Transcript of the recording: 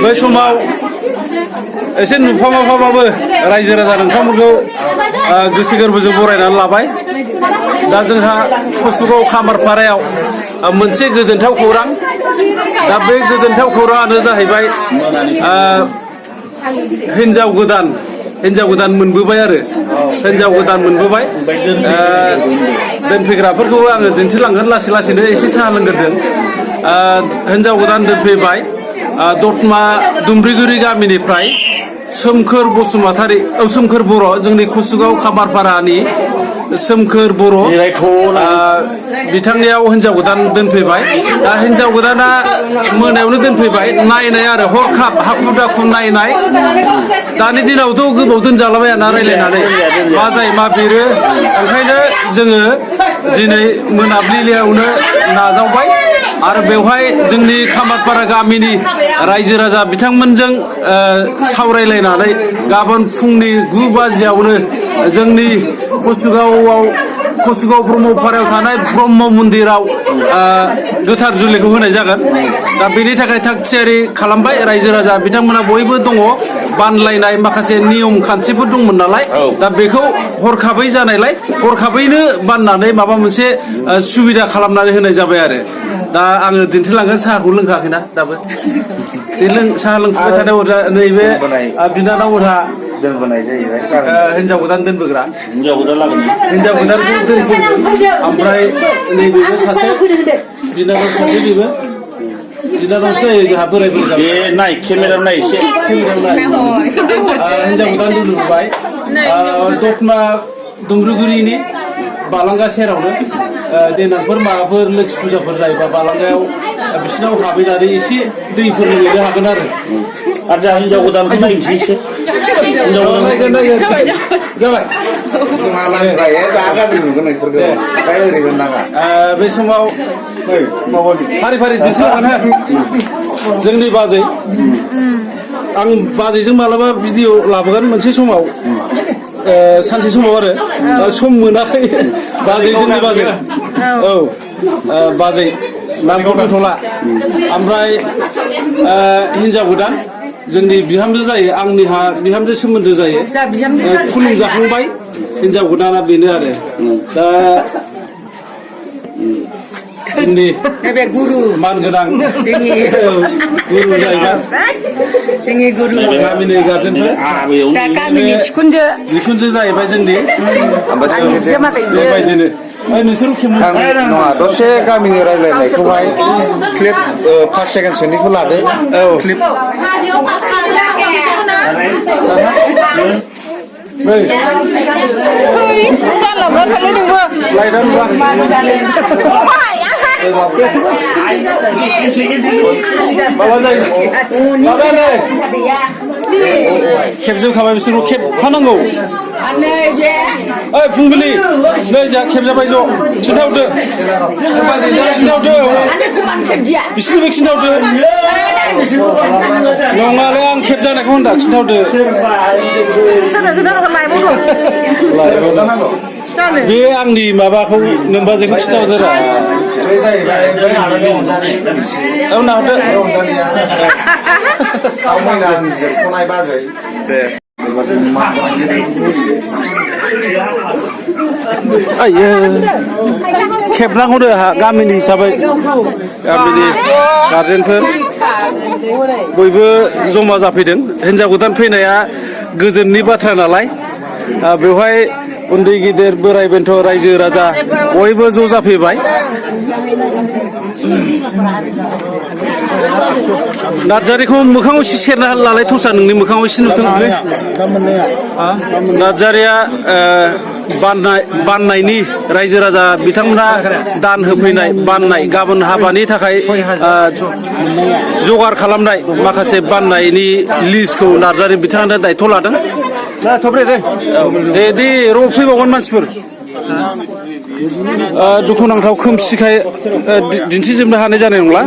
बै समाव एसे नुफामाफाबाबो रायजो राजा नोंथांमोनखौ गोसो गोरबोजों बरायनानै लाबाय। दा जोंहा कसुगाव खामारपारायाव मोनसे गोजोनथाव खौरां। दा बे गोजोनथाव खौराङानो जाहैबाय हिनजाव गोदान मोनबोबाय आरो हिनजाव गोदान मोनबोबाय। दोनफैग्राफोरखौबो आङो दिन्थिलांगोन लासै लासैनो एसे साहा लोंग्रोदों। हिनजाव गोदान दोनफैबाय दतमा दुमब्रिगुरि गामिनिफ्राय सोमखोर बसुमतारी सोमखोर बर' जोंनि कसुगाव खामारपारानि सोमखोर बर' बिथांनियाव हिनजाव गोदान दोनफैबाय। दा हिनजाव गोदाना मोनायावनो दोनफैबाय नायनाय आरो हरखाब हाखु दाखु नायनाय। दानि दिनावथ' गोबाव दोनजालाबायाना रायलायनानै मा जायो मा बेरो। ओंखायनो जोङो दिनै मोनाबिलियावनो नाजावबाय आरो बेवहाय जोंनि खामारपारा गामिनि रायजो राजा बिथांमोनजों सावरायलायनानै गाबोन फुंनि 9 बाजियावनो जोंनि कसुगाव ब्रह्मपारायाव थानाय ब्रह्म मन्दिराव गोथार जुलिखौ होनाय जागोन। दा बेनि थाखाय थाग थियारि खालामबाय रायजो राजा बिथांमोना बयबो दङ। बानलायनाय माखासे नियम खान्थिफोर दंमोन नालाय दा बेखौ हरखाबै जानायलाय हरखाबैनो बाननानै माबा मोनसे सुबिदा खालामनानै होनाय जाबाय आरो। दा आङो दिन्थिलांगोन साहाखौ लोंखाखैना दाबो साहा लोंफुबाय थानाय अजा नैबे बिनानाव अजा दोनबोनाय जाहैबाय हिनजाव गोदान दोनबोग्रा हिनजाव गोदानखौ दोनबोग्रा ओमफ्राय नैबेबो सासे बिनानाव सासे बेबो बिनानावसो जायो जोंहा बोराय बुरै बे नाय केमेरायाव नाय एसे हिनजाव गोदान दोनबोबाय दतमा दुमब्रिगुरिनि बालांगा सेरावनो देनांफोर माबाफोर लोखि फुजाफोर जायोबा बालांगायाव बिसिनाव हाबैनानै एसे दैफोर लोंहैनो हागोन आरो जोंहा हिनजाव गोदानखौ नायनोसै एसे बे समाव फारि फारि दिन्थिलांगोन जोंनि बाजै आं बाजैजों मालाबा भिडिअ लाबोगोन मोनसे समाव सानसे समाव आरो सम मोनाखै बाजै जोंनि बाजै औ बाजै नामखौ दोनथ'ला। ओमफ्राय हिनजाव गोदान जोंनि बिहामजो जायो आंनिहा बिहामजो सोमोन्दो जायो खुलुम जाखांबाय हिनजाव गोदाना बेनो आरो दा जोंनि गुरु मान गोनां गुरु जाहैबाय जोंनि गुरु गामिनि गार्जेनफोर गामिनि बिखुनजो जाहैबाय जोंनि बेबायदिनो नोंसोर नङा दसे गामिनि रायज्लायनायखौहाय क्लिप 5 सेकेन्डसोनिखौ लादो क्लिप खेबजोबखाबाय बिसोरखौ खेबफानांगौ फुंबिलि नै जा खेबजाबाय ज' खिन्थाहरदो बिसोरनोबो खिन्थाहरदो नङालै आं खेब जानायखौ होनदा खिन्थाहरदो बे आंनि माबाखौ नोमबाजैखौ खिन्थाहरदो रा औ नाहरदो खेबनांगौ गामिनि हिसाबै गामिनि गार्जेनफोर बयबो जमा जाफैदों। हिनजाव गोदान फैनाया गोजोननि बाथ्रा नालाय बेवहाय उन्दै गिदिर बोराय बेन्थ' रायजो राजा बयबो ज' जाफैबाय। नार्जारिखौ मोखाङाव एसे सेरना लालाय थसा नोंनि मोखाङाव एसे नुथों। नार्जारिया बाननायनि रायजो राजा बिथांमोना दान होफैनाय बाननाय गाबोन हाबानि थाखाय जगार खालामनाय माखासे बाननायनि लिस्टखौ नार्जारि बिथाङानो दायथ' लादों। दे र' फैबावगोन मानसिफोर दुखुनांथाव खोमसिखाय दिन्थिजोबनो हानाय जानाय नंला।